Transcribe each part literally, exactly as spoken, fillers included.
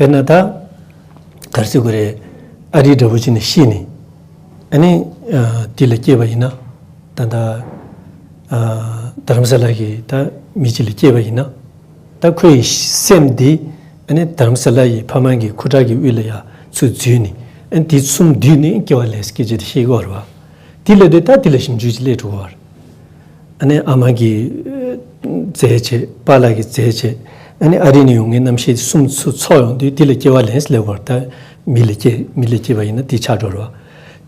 དཔེར་ན་ད་ག་རེ་ཟེར་དགོས་རེད། ཨ་རི་འདྲ་བོ་ཅིག་ནས་ཤི་ནས་ཨ་ནི་དེ་ལ་སྐྱེས་པ་ཡིན་ན། ད་ལྟ་རྡ་རམ་ས་ལ་གི་ད་མི་གཅིག་ལ་སྐྱེས་པ་ཡིན་ན། ད་ཁོའི་སེམས་འདི་ཨ་ནི་རྡ་རམ་ས་ལ་ཡི་ཕ་མ་གི་ཁུ་ཁྲག་གི་དབུས་ལ་ཡ་ཚུར་འཛུལ་ནས་ཨ་ནི་དེ་གསུམ་བསྡུས་ནས་སྐྱེ་བ་ལེན་སྐད་ཆ་དེ་ཤེས་དགོས་རེད་བ། དེ་ལ་དུས་ད་དེ་ལ་ཞིབ་འཇུག་ཅིག་སླེབས་འགྲོ་གི་བ་རེད། ཨ་ནི་ཨ་མ་གི་རྫས་བྱས། པཱ་ལགས་ཀྱི་རྫས་བྱས། ཨ་ནི་ཨ་རི་ནས་ཡོང་མཁན་རྣམ་ཤེས་དེ་གསུམ་ཚུར་ཚོགས་ཡོང་དུས་དེ་ལ་སྐྱེ་བ་ལེན་སླེབས་པར་ད་མི་ལ་སྐྱེ་མི་ལ་སྐྱེས་པ་ཡིན་ན་དེ་ཆགས་འགྲོ་རེད་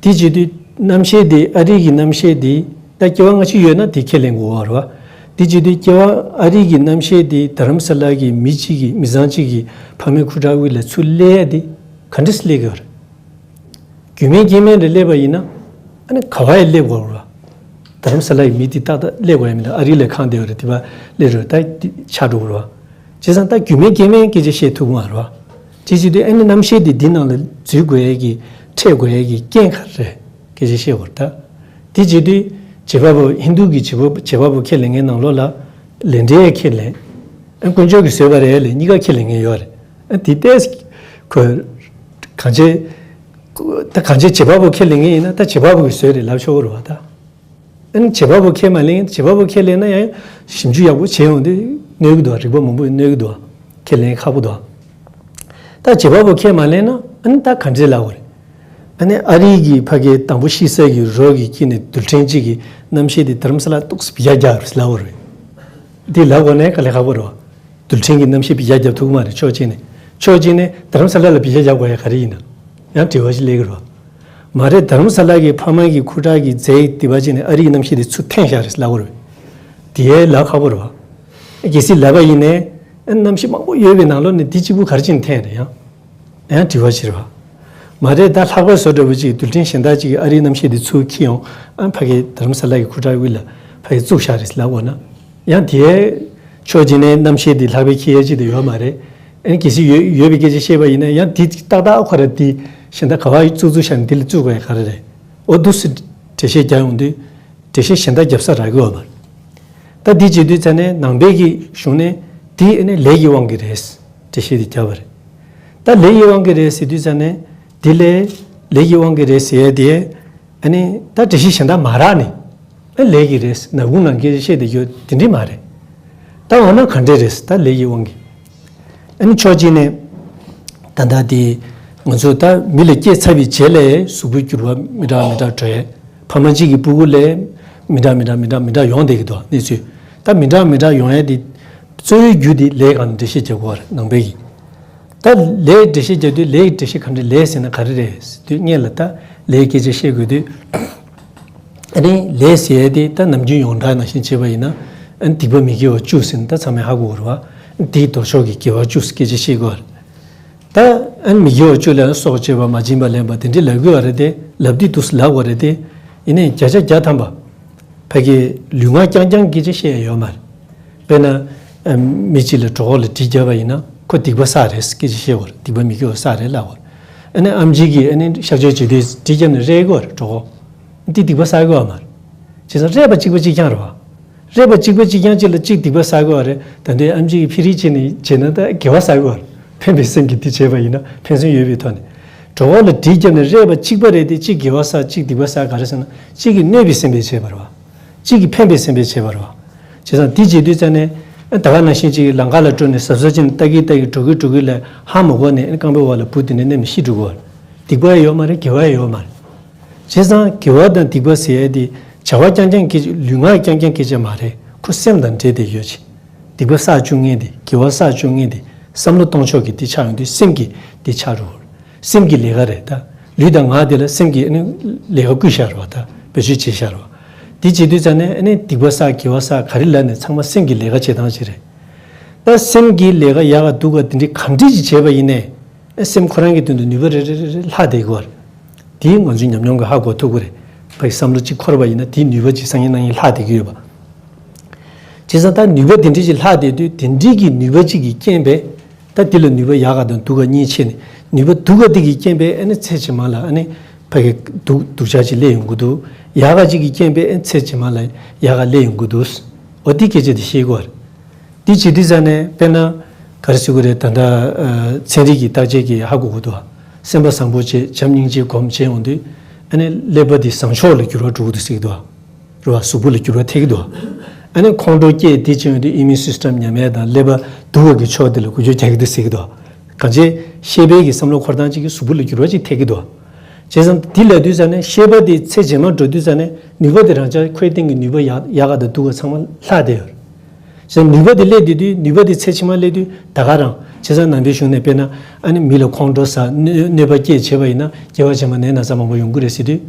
བ། དེ་བྱེད་དུས་རྣམ་ཤེས་དེ་ཨ་རི་གི་རྣམ་ཤེས་དེ་ད་སྐྱེ་བ་སྔ་ཕྱི་ཡོད་ན་དེ་ཁས་ལེན་དགོས་པ་རེད་བ། དེ་བྱེད་དུས་སྐྱེ་བ་ཨ་རི་གི་རྣམ་ཤེས་དེ་རྡ་རམ་ས་ལ་གི་མི་གཅིག་གི་མི་ཚང་གཅིག་གི་ཕ་མའི་ཁུ་ཁྲག་དབུས་ལ་ཚུར་སླེབས་ཡ་དེ་ག་འདྲས་སླེབས་ཀྱི་ཡོད་རེད། རྒྱུས་མེད་རྐྱེན་མེད་རེ་སླེབས་པ་ཡིན་ན། ཨ་ནི་ག་བ་ཡི་སླེབས་དགོས་རེད་བ། རྡ་རམ་ས་ལ་ཡི་མི་དེ་ཏག་ཏག་སླེབས་དགོས་ཡ་མིན་ན། ཨ་རི་ལ་ཁེངས་བསྡད་ཡོད་རེད། དེ་བ་སླེབས་རེད་ད་ཆགས་འགྲོ་གི་རེད་བ། བྱས་ཙང་ད་རྒྱུས་མེད་རྐྱེན་མེད་སྐད་ཆ་བཤད་ཐུབ་ཀྱི་མ་རེད་བ། དེ་བྱེད་དུས་ཨ་ནི་རྣམ་ཤེས་དེ་འདི་ནང་ལ་འཛུལ་དགོས་ཡ་གི་འཕྲད་དགོས་ཡ་གི་རྐྱེན་ག་རེ་རེད་སྐད་ཆ་བཤད་དགོས་རེད་ད། དེ་བྱེད་དུས་བྱེད་པ་པོ་ཧིན་རྡུ་གི་བྱེད་པ་བྱེད་པ་པོ་ཁས་ལེན་མཁན་ནང་ལོགས་ལ་ལས་འབྲས་ཁས་ལེན། ཨ་དཀོན་མཆོག་གིས་བཟོས་པ་རེད་ལས་གཉིས་ཀ་ཁས་ལེན་མཁན་ཡོད་རེད། ཨ་དེ་ལྟས་ཁོས་གང་བྱེད། ད་གང་བྱེད་བྱེད་པ་པོ་ཁས་ལེན་མཁན་ཡིན་ན་ད་བྱེད་པ་པོ་གིས་བཟོས་རེད་ལབ་ཆོག་གི་རེད་བ་ད། ཨ་ནི་བྱེད་པ་པོ་ཁས་མ་ལེན་བྱེད་པ་པོ་ཁས་ལེན་ན་ཡང་ཞིབ་འཇུག་ཡག་པོ་བྱས་ཡོང་དུས་གནོད་གི་འདུག་རིག་པ་མང་པོས་གནོད་གི་འདུག་ཁས་ལེན་ཁག་པོ་འདུག་ད་བྱེད་པ་པོ་ཁས་མ་ལེན་ན་ཨ་ནི་ད་ག་འདྲས་ལབ་དགོས་རེད། ཨ་ནི་ཨ་རི་གི་ཕ་གིའི་དང་པོ་ཤི་ས་གི་རོ་གི་དཀྱིལ་ནས་རྡུལ་ཕྲན་གཅིག་གི་རྣམ་ཤེས་དེ་རྡ་རམ་ས་ལ་ཏོག་ཙམ་ཡར་རྒྱག་རེད་ལབ་དགོས་རེད། འདི་ལབ་དགོས་ན་དཀའ་ལས་ཁག་པོ་རེད་བ། རྡུལ་ཕྲན་གྱི་རྣམ་ཤེས་བི་ཡ་རྒྱབ་ཐུབ་ཀྱི་མ་རེད། ཕྱོགས་གཅིག་ནས། ཕྱོགས་གཅིག་ནས་རྡ་རམ་ས་ལ་ལ་བི་ཡ་རྒྱབ་དགོས་ཡ་ག་རེ་ཡིན་ན། ཡང་དྲི་བ་ཞིག་སླེབས་ཀྱི་རེད་བ། མ་རེད། རྡ་རམ་ས་ལ་གི་ཕ་མ་གི་ཁུ་ཁྲག་གི་རྫས་དེ་བ་གཅིག་ནས་ཨ་རིའི་རྣམ་ཤེས་དེ་ཚུར་འཐེན་བཞག་རེད་ལབ་དགོས་རེད། དེ་ཡའི་ལབ་ཁག་པོ་རེད་བ། གལ་སྲིད་ལབ་པ་ཡིན་ནའི། རྣམ་ཤེས་མང་པོ་ཡོད་པའི་ནང་ལོགས་ནས་དེ་གཅིག་པུ་ག་རེ་བྱས་ནས་འཐེན་རེད་ཡང་། ཡང་དྲི་བ་ཞིག་རེད་བ། མ་རེད། ད་ལྷག་པར་བཟོ་འདྲ་བོ་ཅིག་རྡུལ་ཕྲན་གཞན་དག་ཅིག་གིས་ཨ་རིའི་རྣམ་ཤེས་དེ་ཚུར་འཁྱེར་ཡོང་། ཨ་ཕ་གི་རྡ་རམ་ས་ལ་གི་ཁུ་ཁྲག་དབུས་ལ་ཕ་གི་བཙུགས་བཞག་རེད་ལབ་དགོས་ན། ཡང་དེའི་ཕྱོགས་གཅིག་ནས་རྣམ་ཤེས་དེ་ལྷག་པའི་ཁྱེར་ཡས་ཅིག་དེ་ཡོད་མ་རེད། ཨ་ནི་གལ་སྲིད་ཡོད་ཡོད་པའི་སྐད་ཆ་བཤད་པ་ཡིན་ན་ཡང་དེ་ཏག་ཏག་ཁོ་ར་དེ་གཞན་དག་ག་བ་བཙུགས་བཙུགས་བཞག་ནས་དེ་ལ་བཙུགས་དགོས་ཡ་ག་རེ་རེད། འོ་འདུག་སེ་འགྲེལ་བཤད་རྒྱག་ཡོང་དུས། འགྲེལ་བཤད་གཞན་དག་རྒྱབ་ས་རག་གི་ཡོད་མ་རེད། ད་འདི་བྱེད་དུས་ཙ་ནས་ནང་པའི་གི་གཞུང་ནས་འདི་ཨ་ནི་ལས་ཀྱི་དབང་གིས་རེད། འགྲེལ་བཤད་འདི་བརྒྱབ་པ་རེད། ད་ལས་ཀྱི་དབང་གིས་རེད་ཟེར་དུས་ཙ་ནས་འདི་ལས་ལས་ཀྱི་དབང་གིས་རེད་ཟེར་ཡ་དེ་ཨ་ནི་ད་འགྲེལ་བཤད་གཞན་དག་མ་རག་ནས་ཨ་ལས་ཀྱིས་རེད་ཟེར་ནག་ཁུང་ནང་སྐད་ཆ་བཤད་བསྡད་རྒྱུ་དེ་འདྲས་མ་རེད། ད་འོ་ན་ག་འདྲས་རེད་ཟེར་ད་ལས་ཀྱི་དབང་གིས། ཨ་ནི་ཕྱོགས་གཅིག་ནས་ད་ལྟ་དེ་ང་ཚོ་ད་མི་ལ་སྐྱེས་ཚར་བའི་རྗེས་ལ་གཟུགས་པོའི་འགྱུར་བ་མི་འདྲ་མི་འདྲ་འགྲོ་ཡས། ཕ་མ་གཅིག་གི་ཕྲུ་གུ་ལ་མི་འདྲ་མི་འདྲ་མི་འདྲ་མི་འདྲ་ཡོང་བསྡད་ཀྱི་འདུག་གནས་ཚུལ། ད་མི་འདྲ་མི་འདྲ་ཡོང་ཡས་དེ་གཙོ་བོའི་རྒྱུ་དེ་ལས་སྒང་ནས་འགྲེལ་བཤད་རྒྱག་དགོས་པ་རེད་ནང་པའི་གི། ད་ལས་འགྲེལ་བཤད་རྒྱག་དུས་ལས་ཀྱི་འགྲེལ་བཤད་ག་འདྲ་ལས་ཟེར་ན་ག་རེ་རེད་ཟེར་དུས་སྔོན་ལ་ད་ལས་སྐད་ཆ་བཤད་དགོས་དུས། ཨ་ནི་ལས་ཟེར་ཡས་དེ་ད་ནམ་རྒྱུན་ཡོངས་གྲགས་ནང་བཞིན་བྱས་པ་ཡིན་ན། ཨ་ནི་སྡིག་པ་མི་དགེ་བ་བཅུ་ཟེར་ན་ད་ཚང་མས་ཧ་གོ་གི་རེད་བ། དེའི་ལྡོག་ཕྱོགས་ཀྱི་དགེ་བ་བཅུ་ཟེར་སྐད་ཆ་བཤད་དགོས་པ་རེད། ད་ཨ་ནི་མི་དགེ་བ་བཅུ་ལབ་ན་སྲོག་གཅོད་པ་མ་བྱིན་པ་ལེན་པ་དེ་འདྲས་ལབ་དགོས་པ་རེད་དེ་ལབ་དུས་འདུག་སེ་ལབ་དགོས་རེད་དེ། ཡིན་ནའི་བརྒྱ་ཆ་བརྒྱ་ཐམ་པ། ཕ་གི་ལུས་ངག་རྐྱང་རྐྱང་སྐད་ཆ་བཤད་ཡ་ཡོད་མ་རེད། དཔེར་ན། ཨ་མི་གཅིག་ལ་གྲོད་ཁོག་ལ་གྲི་བརྒྱབ་པ་ཡིན་ན་ཁོ་སྡིག་པ་བསགས་རེད་ཟེར་སྐད་ཆ་བཤད་དགོས་རེད། སྡིག་པ་མི་དགེ་བ་བསགས་རེད་ལབ་དགོས་རེད། ཨ་ནི་ཨམ་ཆི་གིས་ཨ་ནི་གཤག་བཅོས་བྱེད་དུས་གྲི་བརྒྱབ་ནས་རེག་དགོས་རེད་གྲོད་ཁོག་འདི་སྡིག་པ་བསགས་དགོས་པ་མ་རེད། བྱས་ཙང་རེག་པ་གཅིག་པ་གཅིག་རྐྱང་རེད་བ། རེག་པ་གཅིག་པ་གཅིག་རྐྱང་གཅིག་ལ་གཅིག་སྡིག་པ་བསགས་དགོས་པ་རེད། ད་དུང་ཨམ་ཆི་གིས་ཕི་རི་བྱས་ནས་བྱས་ན་ད་དགེ་བ་བསགས་དགོས་པ་རེད། ཕན་པའི་སེམས་ཀྱིས་འདི་བྱས་པ་ཡིན་ན་ཕན་སེམས་ཡོད་པའི་ཐོག་ནས། གྲོད་ཁོག་ལ་གྲི་བརྒྱབ་ནས་རེག་པ་གཅིག་པ་རེད་དེ་གཅིག་དགེ་བ་བསགས་གཅིག་སྡིག་པ་བསགས་ག་རེ་ཟེར་ན་གཅིག་གིས་གནོད་པའི་སེམས་པས་བྱས་པ་རེད་བ། གཅིག་གིས་ཕན་པའི་སེམས་པས་བྱས་པ་རེད་བ། བྱས་ཙང་འདི་བྱེད་དུས་ཙ་ནས་ཨ་ད་ག་ནང་བཞིན་གཅིག་གིས་ལམ་ཁ་ལ་བཀྲོལ་ནས་གཟབ་གཟབ་བྱས་ནས་ལྟ་གིན་ལྟ་གིན་འགྲོ་གིན་འགྲོ་གིན་ལ་ཧ་མ་གོ་ནས་ཨ་རྐང་པའི་འོག་ལ་བུད་དེ་ནས་མནན་ནས་ཤི་འགྲོ་གི་བ། སྡིག་པ་ཡང་ཡོད་མ་རེད་དགེ་བ་ཡང་ཡོད་མ་རེད། བྱས་ཙང་དགེ་བ་དང་སྡིག་པ་ཟེར་ཡས་དེ་བྱ་བ་རྐྱང་རྐྱང་སྐད་ལུས་ངག་རྐྱང་རྐྱང་སྐད་ཆ་མ་རེད། ཁོ་སེམས་དང་འབྲེལ་བསྡད་ཡོད་ཅིག་སྡིག་པ་བསགས་བཅུག་མཁན་དེ་དགེ་བ་བསགས་བཅུག་མཁན་དེ་བསམ་བློ་གཏོང་ཕྱོགས་ཀྱི་དེ་ཆགས་ཡོང་དུས་སེམས་ཀྱི་དེ་ཆགས་འགྲོ། སེམས་ཀྱི་ལས་ཀ་རེད་ད། ལུས་དང་ངག་དེ་ལ་སེམས་ཀྱི་ཨ་ནི་ལས་ཀ་བསྐུལ་བཞག་རེད་བ་ད་བེད་སྤྱོད་བྱེད་བཞག་རེད་བ། དེ་བྱེད་དུས་ཙ་ནས་ཨ་ནི་སྡིག་པ་བསགས་དགེ་བ་བསགས་ག་རེ་ལབ་ནས་ཚང་མ་སེམས་ཀྱི་ལས་ཀ་བྱེད་སྟངས་ཅིག་རེད། ད་སེམས་ཀྱི་ལས་ཀ་ཡག་ག་སྡུག་ག་དེ་འདྲའི་ག་འདྲ་ཅིག་བྱས་པ་ཡིན་ནའི། ཨ་སེམས་ཁོ་རང་གི་དོན་དུ་ནུས་པ་རེ་རེ་རེ་རེ་ལྷག་བསྡད་ཀྱི་བ་རེད། དེ་ང་ཚོའི་ཉམས་མྱོང་གིས་ཧ་གོ་ཐུབ་ཀྱི་རེད། ཕ་གི་བསམ་བློ་གཅིག་འཁོར་བ་ཡིན་ན་དེའི་ནུས་པ་གཅིག་སང་ཉིན་གནངས་ཉིན་ལྷག་བསྡད་ཀྱི་ཡོད་པ། བྱས་ཙང་ད་ནུས་པ་དེ་འདྲ་ཅིག་ལྷག་བསྡད་དུས་དེ་འདྲའི་གི་ནུས་པ་གཅིག་གི་རྐྱེན་པས། ད་དེ་ལ་ནུས་པ་ཡག་ག་དང་སྡུག་ག་གཉིས་ཕྱེ་ནས་ནུས་པ་སྡུག་ག་དེ་གི་རྐྱེན་པས་ཨ་ནི་ཚེ་ཕྱི་མ་ལ་ཨ་ནི་ཕ་གི་སྡུག་སྡུག་ཅག་ཅིག་སླེབས་ཡོང་གི་འདུག་ཡག་ག་ཅིག་གི་རྐྱེན་པས་ཨ་ནི་ཚེ་ཕྱི་མ་ལ་ཡག་ག་སླེབས་ཡོང་གི་འདུག་འོ་དེ་སྐད་ཆ་དེ་ཤེས་དགོས་པ་རེད། དེ་བྱེད་དུས་ཙ་ནས་དཔེར་ན། ག་རེ་ཟེར་དགོས་རེད། ད་ལྟ་ཚན་རིག་གི་བརྟག་དཔྱད་ཀྱིས་ཧ་གོ་གི་འདུག་སེམས་པ་བཟང་པོ་བྱས། བྱམས་སྙིང་རྗེ་སྒོམ་བྱས་ཡོང་དུས། ཨ་ནི་ཀླད་པ་འདི་བཟང་ཕྱོགས་ལ་འགྱུར་བ་འགྲོ་གི་འདུག་ཟེར་གྱི་འདུག་རེད་བ། གཟུགས་པོ་ལ་འགྱུར་བ་ཐེབས་ཀྱི་འདུག་ཨ་ནི་ཁོང་ཁྲོ་སྐྱེས་དེ་བྱས་ཡོང་དུས་ཨི་མིའུན་སིས་ཊམ་ཉམས་ཡས་དང་ཀླད་པ་སྡུག་པ་གི་ཕྱོགས་དེ་ལ་འགུལ་སྐྱོད་རྒྱག་གི་འདུག་ཟེར་གྱི་འདུག་གང་བྱས་ཤེས་པའི་གི་བསམ་བློ་འཁོར་སྟངས་གཅིག་གིས་གཟུགས་པོ་ལ་འགྱུར་བ་གཅིག་ཐེབས་ཀྱི་འདུག་བྱས་ཙང་འདི་ལབ་དུས་ཙ་ནས་ཤེས་པ་དེ་ཚད་ཇེ་མང་འགྲོ་དུས་ཙ་ནས་ནུས་པ་དེ་རང་ཅག་ཁོའི་སྟེང་གི་ནུས་པ་ཡག་ཡག་ག་དང་སྡུག་ག་ཚང་མ་ལྷག་བསྡད་ཡོད་རེད། བྱས་ཙང་ནུས་པ་དེ་སླེབས་དུས་དུས་ནུས་པ་དེ་ཚད་ཇེ་མང་སླེབས་དུས་ད་ག་རང་བྱས་ཙང་ནང་པའི་གཞུང་ནས་དཔེར་ན་ཨ་ནི་མི་ལ་ཁོང་ཁྲོ་ཟ་གནོད་གནོད་པ་སྐྱེལ་བྱས་པ་ཡིན་ན་སྐྱེ་བ་ཕྱི་མ་ནད་ན་ཚ་མང་པོ་ཡོང་གི་རེད་ཟེར་དུས།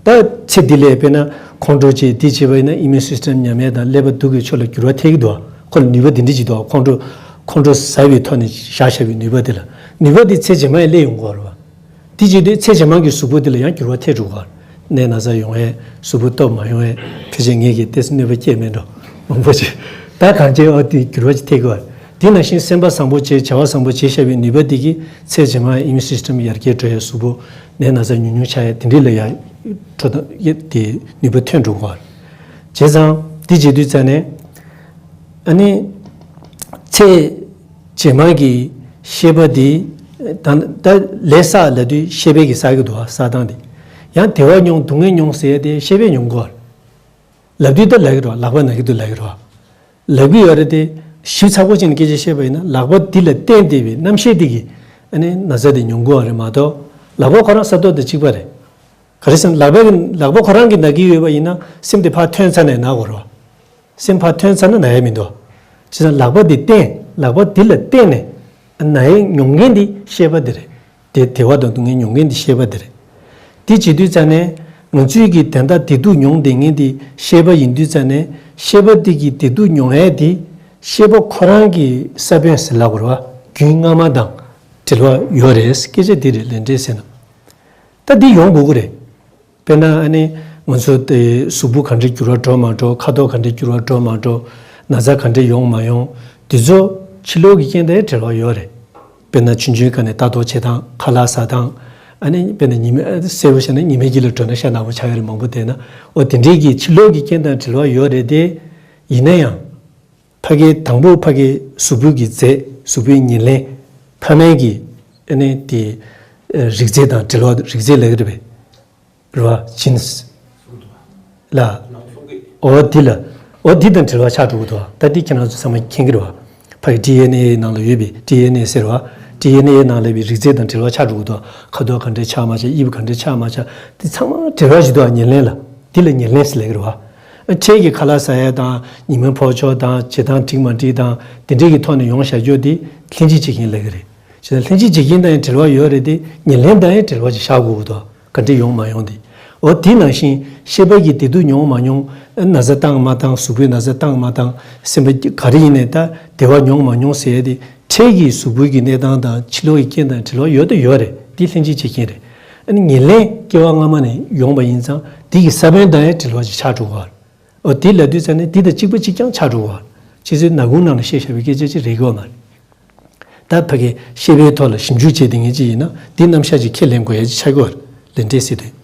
ད་ཚེ་འདི་ལས་དཔེར་ན་ཁོང་ཁྲོ་བྱས་འདི་བྱས་པ་ཡིན་ན་ཨི་མིའུན་སིས་ཊམ་ཉམས་ཡས་དང་ཀླད་པ་སྡུག་གི་ཕྱོགས་ལ་འགྱུར་བ་ཐེབས་ཀྱི་འདུག་ཁོ་ལ་ནུས་པ་འདི་འདྲ་ཅིག་འདུག་ཁོང་ཁྲོ་ཁོང་ཁྲོ་ཟ་བའི་ཐོག་ནས་བཞག་བཞག་པའི་ནུས་པ་དེ་ལ་ནུས་པ་དེ་ཚད་ཇེ་མང་ཡང་སླེབས་ཡོང་གི་རེད་བ། དེ་བྱེད་དུས་ཚད་ཇེ་མང་གི་གཟུགས་པོ་འདི་ལ་ཡང་འགྱུར་བ་ཐེབས་འགྲོ་གི་རེད། ནད་ན་ཚ་ཡོང་ཡས་གཟུགས་པོ་སྟོབས་མ་ཡོང་ཡས་ཕལ་ཆེར་ངེད་ཀྱིས་ཏོག་ཙམ་གནོད་པ་སྐྱེལ་མེད་འགྲོ་མང་པོ་ཅིག་ད་གང་བྱས་ཨོ་དེ་འགྱུར་བ་ཅིག་ཐེབས་ཀྱི་རེད། དེ་ནང་བཞིན་སེམས་པ་བཟང་པོ་བྱས་བྱ་བ་བཟང་པོ་བྱས་བཞག་པའི་ནུས་པ་འདི་གིས་ཚད་ཇེ་མང་ཨི་མིའུན་སིས་ཊམ་ཡར་རྒྱས་འགྲོ་ཡས་གཟུགས་པོ་ནད་ན་ཚ་ཉུང་ཉུང་ཆགས་ཡས་དེ་འདྲ་ལ་ཡང་འགྲོ་སྟངས་དེ་ནུས་པ་ཐོན་འགྲོ་གི་རེད། བྱས་ཙང་དེ་བྱེད་དུས་ཙ་ནས་ཨ་ནི་ཚད་ཇེ་མང་གི་ཤེས་པ་འདི་ད་ད་ལས་བསགས་ལབ་དུས་ཤེས་པས་ཀྱི་བསགས་ཀྱི་འདུག་བ། བསགས་སྟངས་འདི་ཡང་བདེ་བ་མྱོང་སྡུག་བསྔལ་མྱོང་ཟེར་ཡས་དེ་ཤེས་པས་མྱོང་གི་རེད། ལབ་དུས་ད་ལབ་ཀྱི་རེད་བ། ལག་པ་ན་གི་འདུག་ལབ་ཀྱི་རེད་བ། ལབ་ཀྱི་ཡོད་རེད་དེ། ཞིབ་ཚགས་པོ་བྱས་ནས་སྐད་ཆ་བཤད་པ་ཡིན་ན་ལག་པ་འདི་ལ་བརྟེན་བསྡད་པའི་རྣམ་ཤེས་འདི་གིས་ཨ་ནི་ན་ཚ་དེ་མྱོང་གི་ཡོད་རེད་མ་གཏོགས། ལག་པ་ཁོ་རང་ས་ཐོག་དང་གཅིག་པ་རེད། ག་རེ་ཟེར་ན་ལག་པ་གི་ལག་པ་ཁོ་རང་གིས་ན་གི་ཡོད་པ་ཡིན་ན་སེམས་དེ་ཕར་ཐོན་ཚར་ནས་ན་དགོས་རེད་བ། སེམས་ཕར་ཐོན་ཚར་ན་ན་ཡ་མི་འདུག་བྱས་ཙང་ལག་པ་འདི་བརྟེན། ལག་པ་འདི་ལ་བརྟེན་ནས་ན་ཡ་མྱོང་མཁན་འདི་ཤེས་པ་འདི་རེད། དེ་བདེ་བ་དང་སྡུག་བསྔལ་མྱོང་མཁན་འདི་ཤེས་པ་འདི་རེད། དེ་བྱེད་དུས་ཙ་ནས་ང་ཚོའི་གི་དེ་འདྲ་བདེ་སྡུག་མྱོང་བསྡད་མཁན་འདི་ཤེས་པ་ཡིན་དུས་ཙ་ནས་ཤེས་པ་འདི་གི་བདེ་སྡུག་མྱོང་ཡས་འདི་ཤེས་པ་ཁོ་རང་གི་ས་བོན་ཟེར་ལབ་དགོས་རེད་བ། རྒྱུན་སྔ་མ་དང་འབྲེལ་བ་ཡོད་རེད། སྐད་ཆ་འདི་རེད། ལས་འབྲས་ཟེར་ན། ད་འདི་ཡོང་དགོས་ཀྱི་རེད། དཔེར་ན་ཨ་ནི་ང་ཚོ་དེ་གཟུགས་པོ་ག་འདྲ་འགྱུར་བ་འགྲོ་མ་འགྲོ། ཁ་དོག་ག་འདྲ་འགྱུར་བ་འགྲོ་མ་འགྲོ། ན་ཚ་ག་འདྲ་ཡོང་མ་ཡོང་། འདི་ཚོ་ཕྱི་ལོགས་ཀྱི་རྐྱེན་དང་ཡང་འབྲེལ་བ་ཡོད་རེད། དཔེར་ན་ཆུང་ཆུང་སྒང་ནས་ལྟ་རྟོག་བྱེད་སྟངས། ཁ་ལག་ཟ་སྟངས། ཨ་ནི་དཔེར་ན་ཉི་མ་གསལ་པོ་བཤད་ན་ཉི་མའི་དཀྱིལ་ལ་འགྲོ་ན་ཤ་ནག་པོ་ཆགས་ཡོད་རེད། མང་པོ་བསྡད་ན། འོ་དེ་འདྲའི་གི་ཕྱི་ལོགས་ཀྱི་རྐྱེན་དང་འབྲེལ་བ་ཡོད་རེད་དེ། ཡིན་ན་ཡང་། ཕ་གི་དང་པོ་ཕ་གི་གཟུགས་པོ་གི་རྫས། གཟུགས་པོའི་ཉེར་ལེན། ཕ་མའི་གི་ཨ་ནི་དེ་རིགས་རྫས་དང་འབྲེལ་བ། རིགས་རྫས་ལབ་ཀྱི་རེད་པས། རེད་བ། ཇིན་སི་ལ། འོ་འདི་ལ། འོ་འདི་དང་འབྲེལ་བ་ཆགས་འགྲོ་གི་འདུག་ད་འདི་ཁྱེད་རང་ཚོ་ཚང་མ་མཁྱེན་གྱི་རེད་བ། ཕ་གི་ཌི་ཨེན་ཨེ་ནང་ལ་ཡོད་པའི་ཌི་ཨེན་ཨེ་ཟེར་བ། ཌི་ཨེན་ཨེ་ནང་ལ་ཡོད་པའི་རིགས་རྫས་དང་འབྲེལ་བ་ཆགས་འགྲོ་གི་འདུག་ཁ་དོག་ག་འདྲས་ཆགས་མ་ཆགས། དབྱིབས་ག་འདྲས་ཆགས་མ་ཆགས། འདི་ཚང་མ་འབྲེལ་བ་ཞིག་འདུག་ཉེར་ལེན་ལ། འདི་ལ་ཉེར་ལེན་ཟེར་ལབ་ཀྱི་རེད་བ། འཕྲལ་གྱི་ཁ་ལག་ཟ་ཡ་དང་ཉི་མ་ཕོག་ཆོག་དང་བྱེད་སྟངས་འགྲིག་མ་འགྲིག་དང་དེ་འདྲས་ཀྱི་ཐོག་ནས་ཡོང་བཞག་རྒྱུ་འདི་ལྷན་སྐྱེས་བྱེད་རྐྱེན་ལབ་ཀྱི་རེད། བྱས་ན་ལྷན་སྐྱེས་བྱེད་རྐྱེན་དང་ཡང་འབྲེལ་བ་ཡོད་རེད་དེ། ཉེར་ལེན་དང་ཡང་འབྲེལ་བ་ཅིག་བཞག་དགོས་ཀྱི་འདུག་ག་འདྲ་ཡོང་མ་ཡོང་དེ། འོ་དེ་ནང་བཞིན་ཤེས་པ་གིས་བདེ་སྡུག་མྱོང་མ་མྱོང་། ན་ཚ་བཏང་མ་བཏང་། གཟུགས་པོའི་ན་ཚ་བཏང་མ་བཏང་། སེམས་པ་ག་རེ་ཡིན་ནའི་ད་བདེ་བ་མྱོང་མ་མྱོང་ཟེར་ཡ་དེ་འཕྲལ་གྱི་གཟུགས་པོའི་གི་གནས་སྟངས་དང་ཕྱི་ལོགས་ཀྱི་རྐྱེན་དང་འབྲེལ་བ་ཡོད་དང་ཡོད་རེད། དེ་ལྷན་སྐྱེས་བྱེད་རྐྱེན་རེད། ཨ་ནི་ཉེར་ལེན་སྐྱེ་བ་སྔ་མ་ནས་ཡོང་བ་ཡིན་ཙང་དེ་གི་ས་བོན་དང་ཡང་འབྲེལ་བ་ཅིག་ཆགས་འགྲོ་གི་རེད། འོ་དེ་ལབ་དུས་ཙ་ནས་འདི་དང་གཅིག་པ་གཅིག་རྐྱང་ཆགས་འགྲོ་གི་རེད། ཁྱེད་ཚོའི་ནག་ཁུང་ནང་ལ་བཤད་བཞག་པའི་སྐད་ཆ་ཅིག་རེད་གི་མ་རེད། ད་ཕ་གི་ཤེས་པའི་ཐོག་ལ་ཞིབ་འཇུག་བྱས་བསྡད་མཁན་ཅིག་ཡིན་ན་འདི་རྣམ་གཞག་ཅིག་ཁས་ལེན་དགོས་ཡ་ཅིག་ཆགས་ཀྱི་ཡོད་རེད། ལས་འབྲས་ཟེར་དུས།